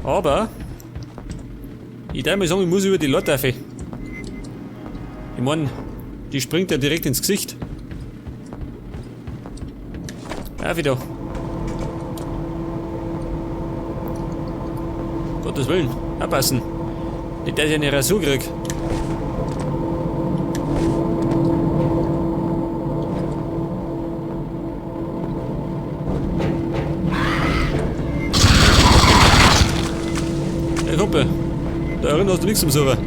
Aber ich darf mal sagen, ich muss über die Leute rauf. Ich mein, die springt ja direkt ins Gesicht. Ja, wieder. Gottes Willen, aufpassen. Nicht, dass ich eine Rasur krieg. Hey Kumpel, da erinnerst du nichts zum Server.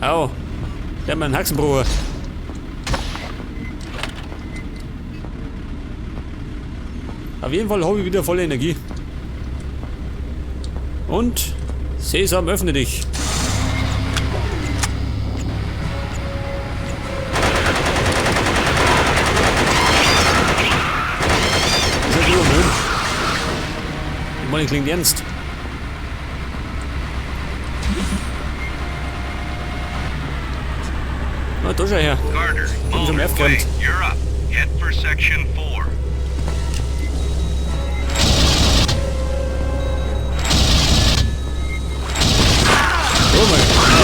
Au, der hat mir einen Haxenbruch. Auf jeden Fall habe ich wieder volle Energie. Und Sesam, öffne dich. Ist ja nur Müll. Ich meine, klingt ernst. Na, da schau her. Carter, Bin schon Mulder, aufgeräumt. Wade, you're up. Head for Section 4. Oh mein Gott.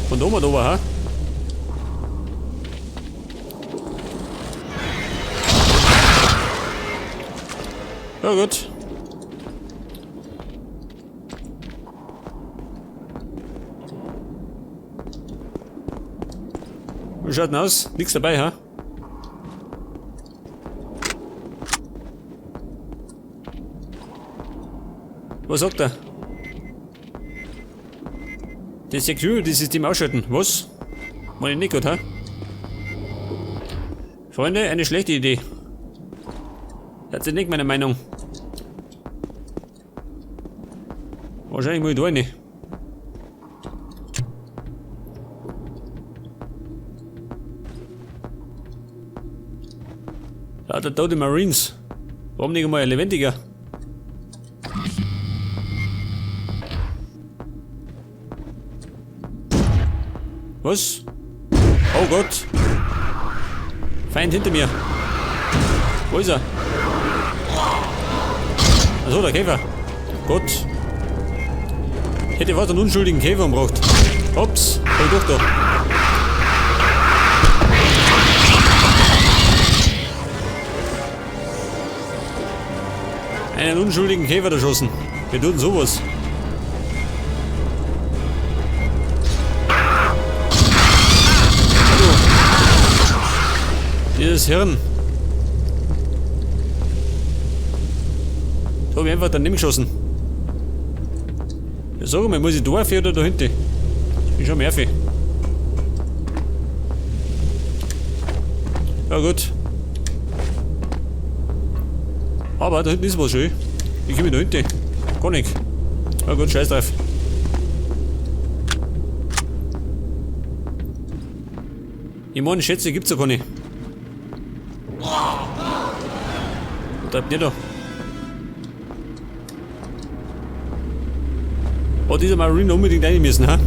Von da oben, ha? Ja gut. Wie schaut denn aus? Nix dabei, ha? Was sagt er? Das Security-System ausschalten. Was? Meine ich nicht gut, ha? Freunde, eine schlechte Idee. Das ist nicht meine Meinung. Wahrscheinlich muss ich da rein. Lauter tote Marines. Warum nicht einmal ein lebendiger? Was? Oh Gott! Feind hinter mir! Wo ist er? Achso, der Käfer! Gott! Ich hätte fast einen unschuldigen Käfer umgebracht. Ups, voll durch da. Einen unschuldigen Käfer erschossen. Wer tut denn sowas? Hallo. Dieses Hirn. Da hab ich einfach daneben geschossen. Ja, sag mal, muss ich da rauf oder da hinten? Ich bin schon mehr rauf. Ja gut. Aber da hinten ist was schön. Ich komme da hinten. Gar nicht. Na gut, scheiß drauf. Ich meine, Schätze gibt's ja keine. Wo bleibt der da? Hat dieser Marine unbedingt rein müssen, ha?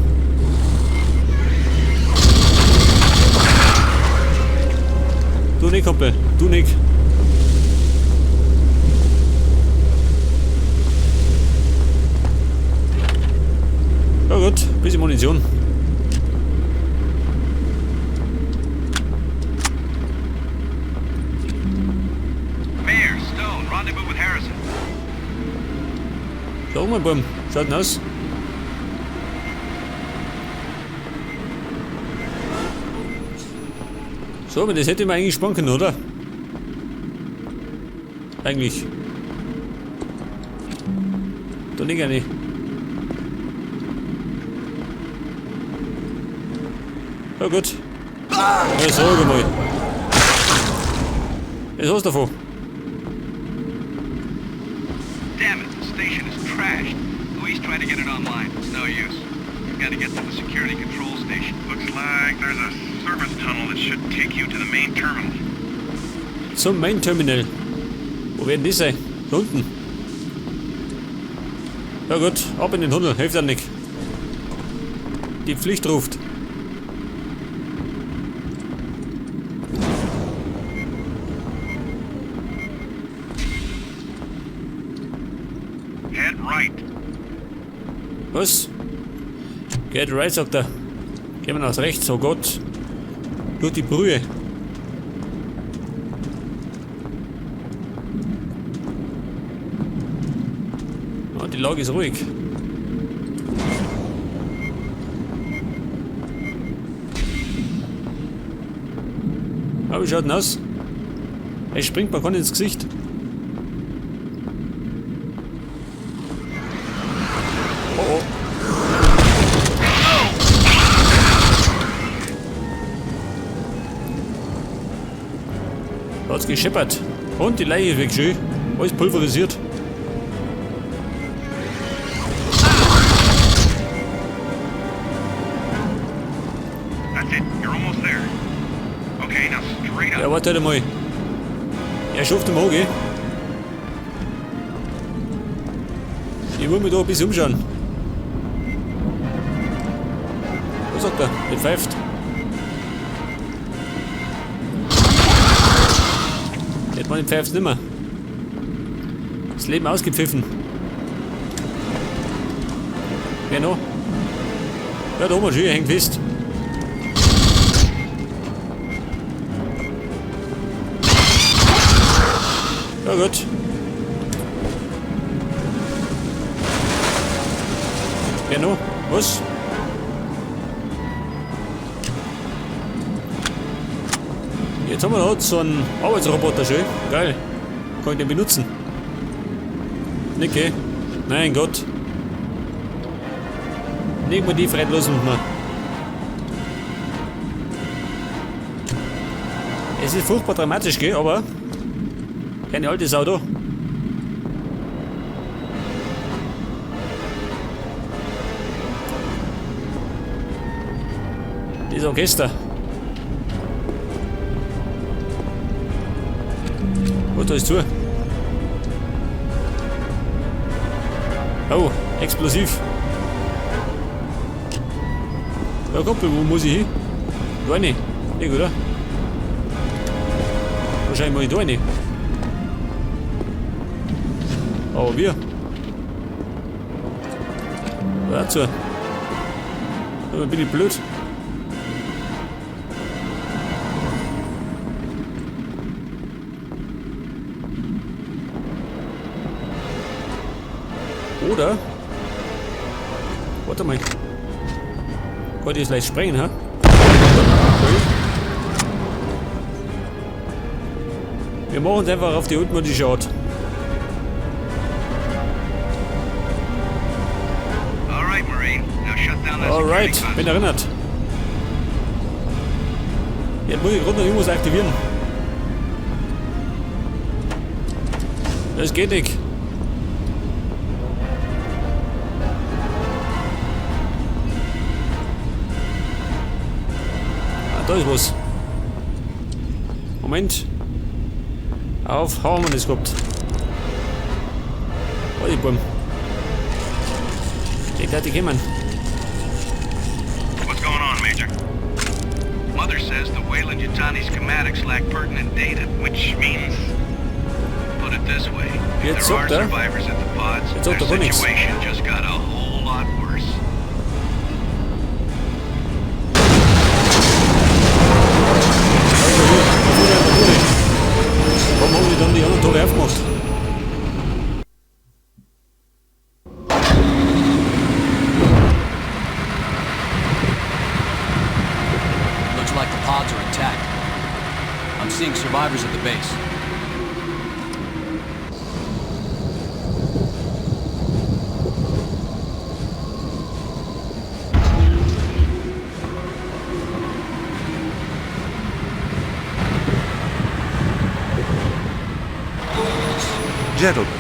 Du nicht, Kumpel. Du nicht. Ja gut, bisschen Munition. Mayor, Stone, rendezvous with Harrison. Sag mal, Buben, schaut denn aus? So, aber das hätte man eigentlich sparen können, oder? Eigentlich. Da liegt eine. Ja gut. Ja, sag mal. Was hast du davon? Damn it, the station is trashed. Luis tried to get it online. It's no use. We've got to get to the security control station. Looks like there's a service tunnel that should take you to the main terminal. Zum Main Terminal. Wo werden die sein? Da unten. Ja gut, ab in den Tunnel, hilft ja nicht. Die Pflicht ruft. Head right. Was? Get right, sagt er. Gehen wir nach rechts, oh Gott. Durch die Brühe. Oh, die Lage ist ruhig. Aber wie schaut denn aus? Es springt mir gar nicht ins Gesicht. Oh oh. Da hat's gescheppert. Und die Leiche ist weg, schön. Alles pulverisiert. That's it. You're almost there. Okay, now straight up. Ja, warte halt einmal. Er schafft im Auge. Ich will mich da ein bisschen umschauen. Was sagt er? Er pfeift. Jetzt man pfeift nimmer. Das Leben ausgepfiffen. Wer noch? Ja, da oben schon, hängt fest. Ja gut. Wer noch? Was? Jetzt haben wir da so einen Arbeitsroboter schön. Geil. Kann ich den benutzen? Nicke. Nein Gott. Nicht mal die Fred los mit mir. Es ist furchtbar dramatisch, gell? Aber keine alte Sau da. Das Orchester. Was da ist zu? Oh, explosiv. Ja, Kumpel, wo muss ich hin? Da rein. Nicht, oder? Wahrscheinlich muss ich da rein. Aber wir. Dazu. Da bin ich blöd. Oder? Warte mal. Kann ich das leicht sprengen, hä? Okay. Wir machen uns einfach auf die altmodische Art. All right, Marine. Now shut down that Alright, security bin console. erinnert. Jetzt muss ich gerade noch irgendwas aktivieren. Das geht nicht. Ah, da ist was. Moment. Auf, haben wir das gehabt. Warte, Bumm. Ich dachte, die kommen. What's going on, Major? Mother says the Weyland-Yutani schematics lack pertinent data. Which means... Put it this way, if Jetzt there are sagt er. survivors at the pods, Jetzt their sagt er gar nichts. situation just got a whole lot worse. Warum haben die dann die anderen Tore aufgemacht? Looks like the pods are intact. I'm seeing survivors at the base. Gentlemen,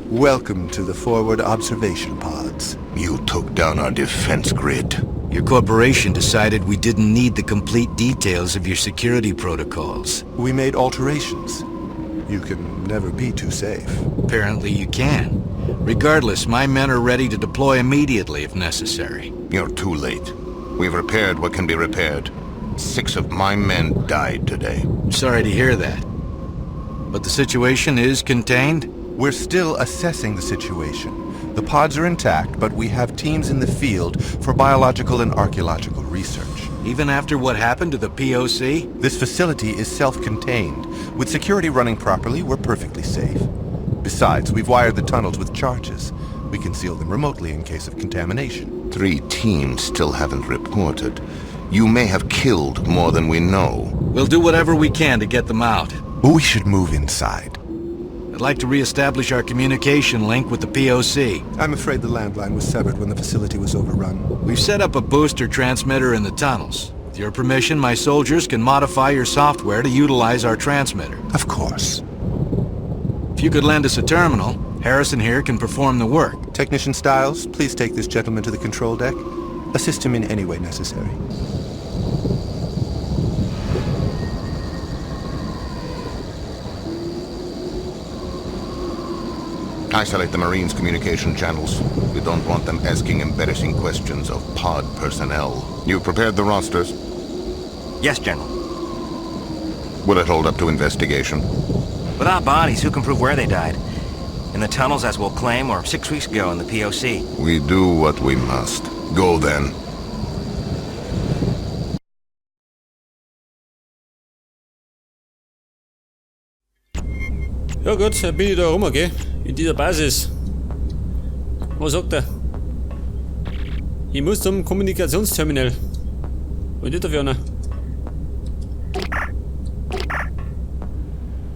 welcome to the forward observation pods. You took down our defense grid. Your corporation decided we didn't need the complete details of your security protocols. We made alterations. You can never be too safe. Apparently you can. Regardless, my men are ready to deploy immediately if necessary. You're too late. We've repaired what can be repaired. 6 of my men died today. I'm sorry to hear that. But the situation is contained? We're still assessing the situation. The pods are intact, but we have teams in the field for biological and archaeological research. Even after what happened to the POC? This facility is self-contained. With security running properly, we're perfectly safe. Besides, we've wired the tunnels with charges. We can seal them remotely in case of contamination. 3 teams still haven't reported. You may have killed more than we know. We'll do whatever we can to get them out. We should move inside. I'd like to re-establish our communication link with the POC. I'm afraid the landline was severed when the facility was overrun. We've set up a booster transmitter in the tunnels. With your permission, my soldiers can modify your software to utilize our transmitter. Of course. If you could lend us a terminal, Harrison here can perform the work. Technician Stiles, please take this gentleman to the control deck. Assist him in any way necessary. Isolate the Marines' communication channels. We don't want them asking embarrassing questions of pod personnel. You prepared the rosters? Yes, General. Will it hold up to investigation? Without bodies, who can prove where they died? In the tunnels, as we'll claim, or 6 weeks ago in the POC. We do what we must. Go then. Ja gut, dann bin ich da rum, okay? In dieser Basis. Was sagt er? Ich muss zum Kommunikationsterminal. Und nicht dafür einer.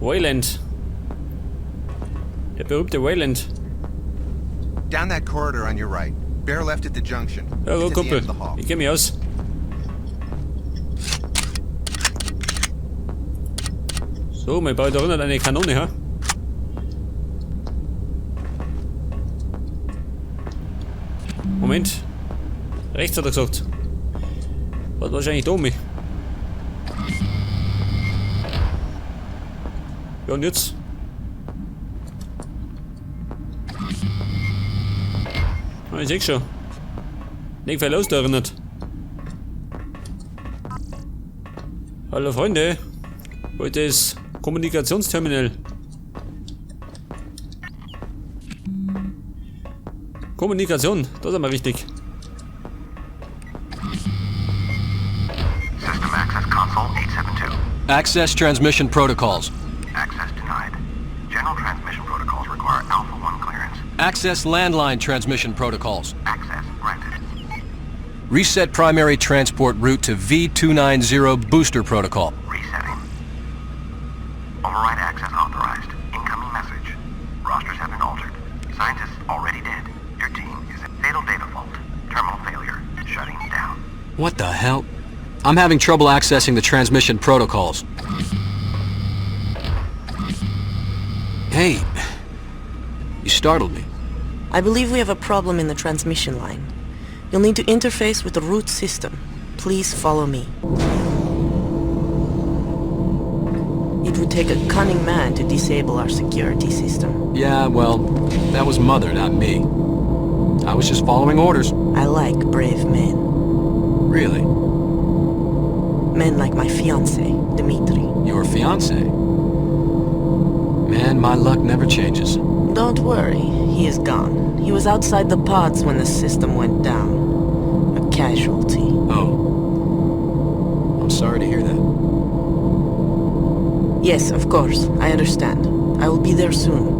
Weyland. Der berühmte Weyland. Down that corridor on your right. Bear left at the junction. Ja, gut, It's at the Kumpel. end of the hall. Ich kenn mich aus. So, mein baut da unten eine Kanone, ha? Moment. Rechts hat er gesagt. War wahrscheinlich da oben. Ja, und jetzt? Ah, ich seh schon. Nicht viel los da erinnert. Hallo Freunde. Heute ist Kommunikationsterminal. Kommunikation, das ist einmal richtig. System access console 872. Access transmission protocols. Access denied. General transmission protocols require Alpha 1 clearance. Access landline transmission protocols. Access granted. Reset primary transport route to V290 booster protocol. Resetting. Override access authorized. Incoming message. Rosters have been altered. Scientists already dead. Your team is at fatal data fault. Terminal failure. Shutting down. What the hell? I'm having trouble accessing the transmission protocols. Hey, you startled me. I believe we have a problem in the transmission line. You'll need to interface with the root system. Please follow me. It would take a cunning man to disable our security system. Yeah, well, that was Mother, not me. I was just following orders. I like brave men. Really? Men like my fiancé, Dmitri. Your fiancé? Man, my luck never changes. Don't worry, he is gone. He was outside the pods when the system went down. A casualty. Oh. I'm sorry to hear that. Yes, of course. I understand. I will be there soon.